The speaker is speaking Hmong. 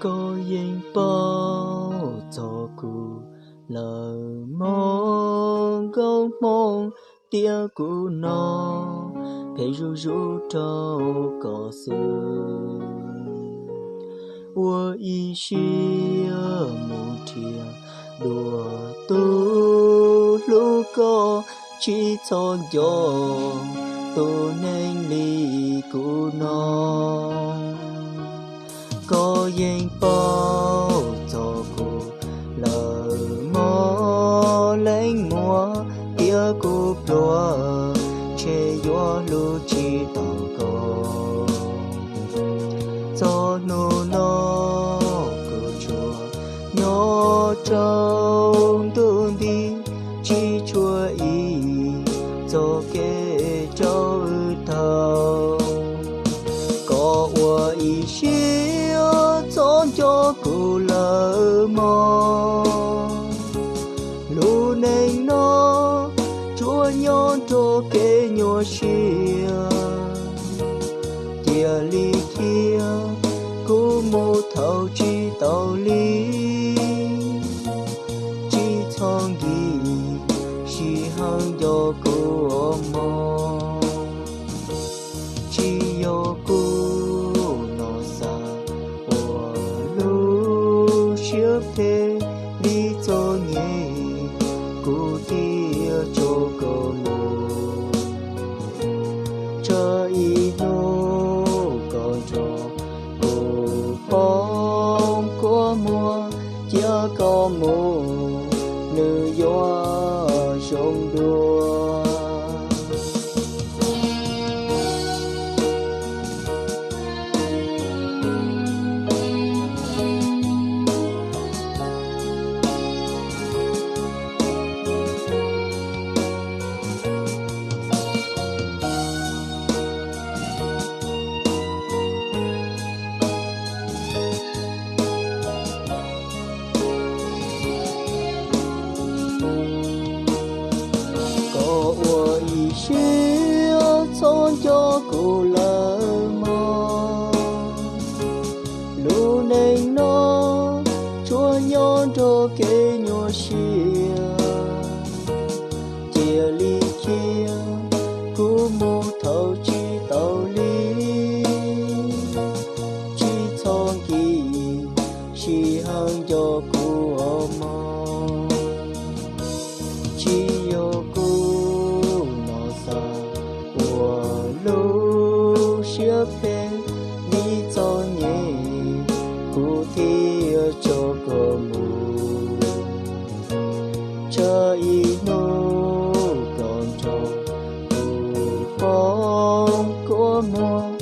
Koj yeej paub txog kuv lawm mog, nkauj hmoob tiab kuv no, phem zuj zus rau koj xwb. Ua ib siab mus nrhiav dua tus hlub koj, tsis txhob nco tus neeg li kuv no. Koj yeej paub txog kuv lawm mog, leej muam tiab kuv pluag, ntshe yuav hlub tsis tau koj. Txog hnub no kuv tsuas nyob rau ntuj nti, tsis tshua ib txoj kev rau wb tau. Koj ua ib siab txhob nco kuv lawm mog. Lub neej no tsuas nyob nrog kev nyuaj siab, cia li khiav kuv mus thaum tsis tau li. Tsis txhob nkim, sim heev nco kuv os mog. Tsis yog kuv no xav ua lub siab phem li txom nyem, kuv thiaj tso koj mus. Tsawg ib hnub koj nrog kuv poob kua muag, cia koj mus nws yuav zoo dua. Koj ua ib siab txhob nco kuv lawm mog. Lub neej no tsuas nyob nrog kev nyuaj siab, cia li khiav kuv mus thaum tsis tau li. Tsis txhob nkim, sim heev nco kuv os mog. Tsis yog kuv no xav ua lub siab phem li txom nyem, kuv thiaj tso koj mus. Tsawg ib hnub koj nrog kuv poob kua muag,